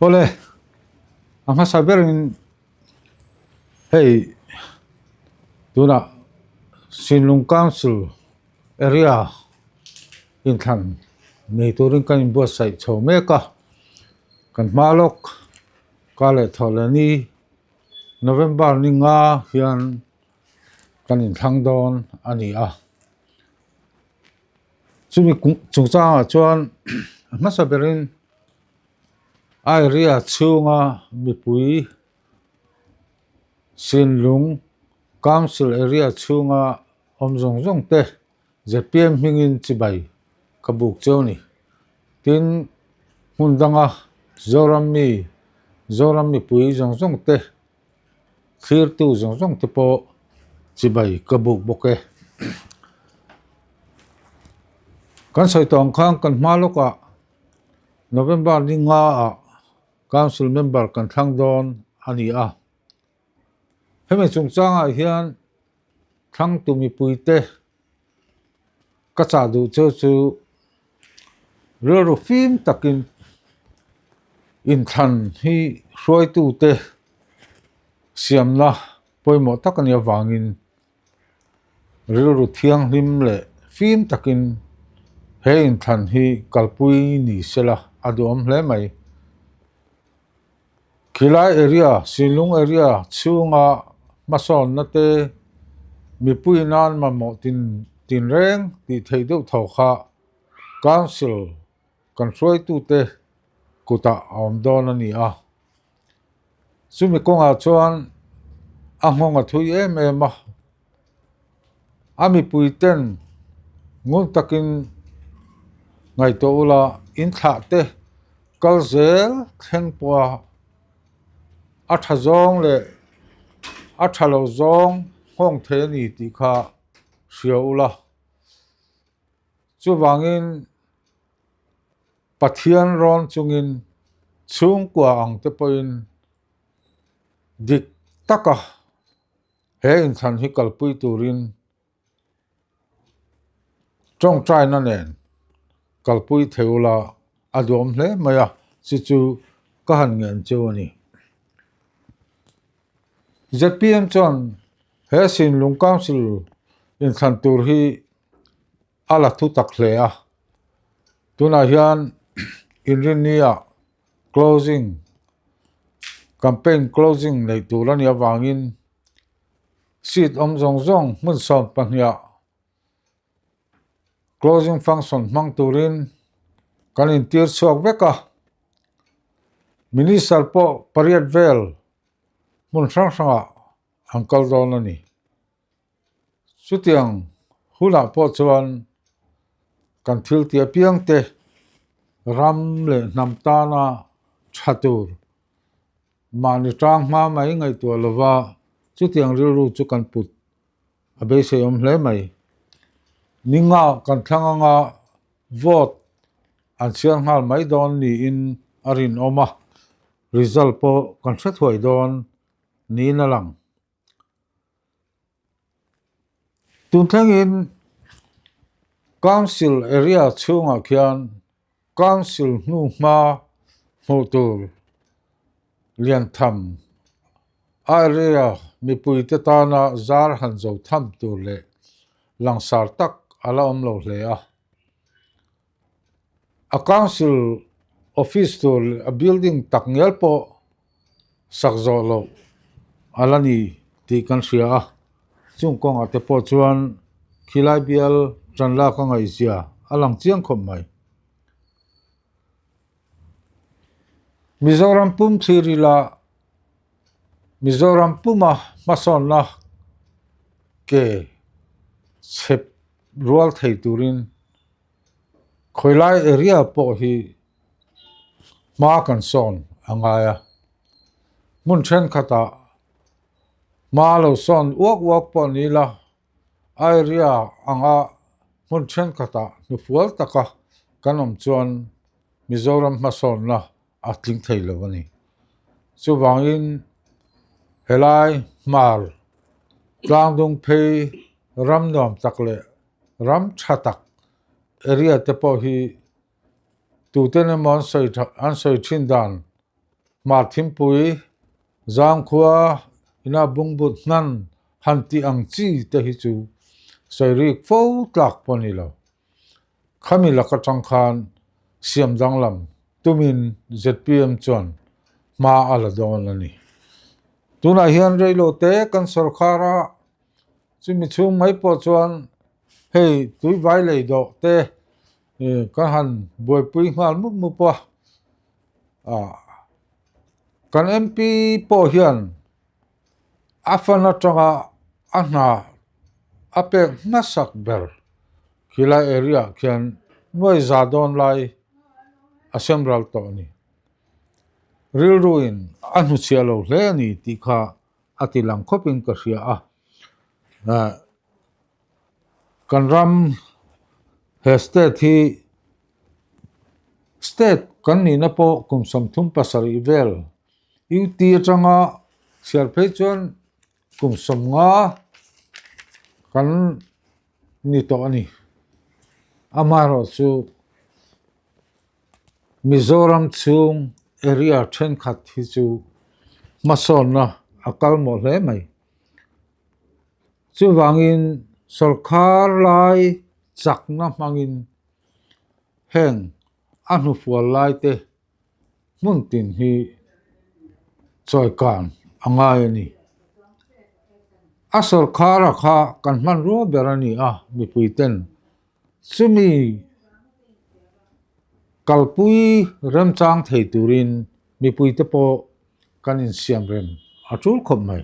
Awle, a hmasa berin hei tunah Sinlung Council area inthlan nei turin kan inbuatsaih chho mek a, kan hma lawk ka leh thaw leh ni November ni nga hian kan inthlang dawn a ni a. Chumi chungchangah chuan a hmasa berin area chhunga mipui Sinlung Council area chhunga awm zawng zawng te zpm hmingin chibai ka buk cheu a ni. Tin, hmun danga Zoram mi, Zoram mipui zawng zawng te Thlirtu zawng zawng te pawh chibai ka buk bawk e. Kan sawi tawng khan kan hma lawkah November ni nga ah Council member kan thlang dawn a ni a. Hemi chungchangah hian thlangtu mipuite Ka chah duh chu chu rilru fim takin inthlan hi hruaitute siamna pawimawh tak a nih avangin rilru thianghlim leh fim takin he inthlan hi kalpui ni sela a duhawm hle mai. Khilai area, Sinlung area chhunga hmasawnna te mipui nan mamawh tin tinreng tih theih deuh tho kha Council kan hruaitute kutah a awm dawn a ni a. Chumi kawngah chuan a nghawng a thui em em a, a mipui ten ngun takin ngaihtuah ula inthlah te Kal zel thleng pawha a tha zawng leh a tha lo zawng nghawng thei a ni tih kha hria ula. Chuvangin Pathian rawn chungin chhungkua ang te pawhin dik taka he inthlan hi kalpui turin Tawngtaina nen kalpui thei ula a duam hle mai a, chu chu ka han ngen chu a ni. Zpm chuan he Sinlung Council inthlan tur hi a la thu tak hle a, tunah hian Inrinni-ah closing campaign closing neih tur a nih avangin Seat awm zawng zawng hmun 12 ah closing function hmang turin kan intir chhuak vek a, Minister pawh pariat vel hmun hrang hrangah an kal dawn a ni. Chutiang hunah pawh chuan kan thil tih apiang te ram leh hnam tana tha tur Mahni tang hma mai ngaihtuah lova chutiang rilru chu kan put a beisei awm hle mai. Ninga kan thlang anga vote an chhiar nghal mai dawn niin a rinawm a, result pawh kan hre thuai dawn niin a lang. Tun thlengin Council area chhungah khian Council hnu hma hmuh tur lian tham area mipuite tana zar han zo tham tur leh langsar tak a la awm lo hle a. A council office tur leh a building tak ngial pawh sak zawh loh a la ni tih kan hria a, chung kawngah te pawh chuan khilai bial tan lak a ngaihzia a lang chiang khawp mai. Mizoram pum thlir ila Mizoram puma hmasawnna ke chhep rual thei turin Khawilai area pawh hi hma kan sawn a ngai a, hmun thenkhatah hma lo sawn uak uak pawh ni ila area anga hmun thenkhatah hnufual taka kan awm chuan Mizoram hmasawnna a tling thei lo a ni. Chuvangin helai hmar tlangdung phei ram nuam tak leh ram tha tak area te pawh hi tuten emaw an sawi tha an sawi thin dan. Hmar Thimpui Zangkhua ina bungbut hnan han tih ang chi te hi chu sawi rik fo tlak pawh a ni lo. Khami lak atang khan siam danglam tumin zpm chuan hma a la dawn a ni. Tunah hian reilo te kan sawrkhar a, chumi chhung mai pawh chuan hei tuivai lei dawh te kan han buaipui nghal mup mup a, kan MP pawh hian a fan atanga a hna a pek hmasak ber khilai area ah khian nuai za dawn lai a sem ral tawh a ni. Rilru in a hnuchhiah lo hle a ni tih kha a ti lang khawp in ka hria a. Kan ram he state hi state kan nihna pawh kum 37 vel UT atanga chhiar phei chuan kum 50 kan ni tawh a ni. Amaherawhchu Mizoram chhung area thenkhat hi chu hmasawnna a kal mawh hle mai. Chuvangin sawrkar lai chakna hmangin heng a hnufual lai te hmun tin hi chawikan a ngai a ni. A sawrkara kha kan hmanrua ber a ni a mipui ten chumi kalpui remchang thei turin mipui te pawh kan insiamrem a tul khawp mai.